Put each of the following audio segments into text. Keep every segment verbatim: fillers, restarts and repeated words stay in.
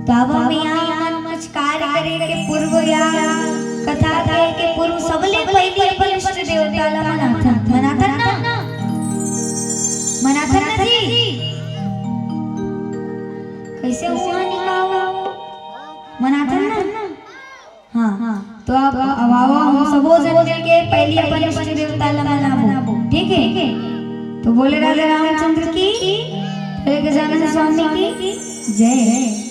तो अब हम यहाँ मन कुछ कार्य करे के पूर्व या कथा के, के पूर्व सबले पहले अपन इष्ट देवता ला मनाथन, मनाथन ना, मनाथन ना जी। कैसे हुआ निकाओ, मनाथन ना। हाँ, तो अब अब आवा, हम सबो जन मिलके पहली अपन इष्ट देवता ला मनाबो, ठीक है? तो बोले राजा रामचंद्र की, बोले गजानन स्वामी की जय।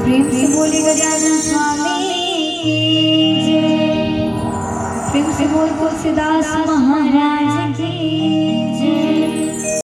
प्रेम से बोले गजानन स्वामी की जय। प्रेम से बोल तुलसीदास महाराज की।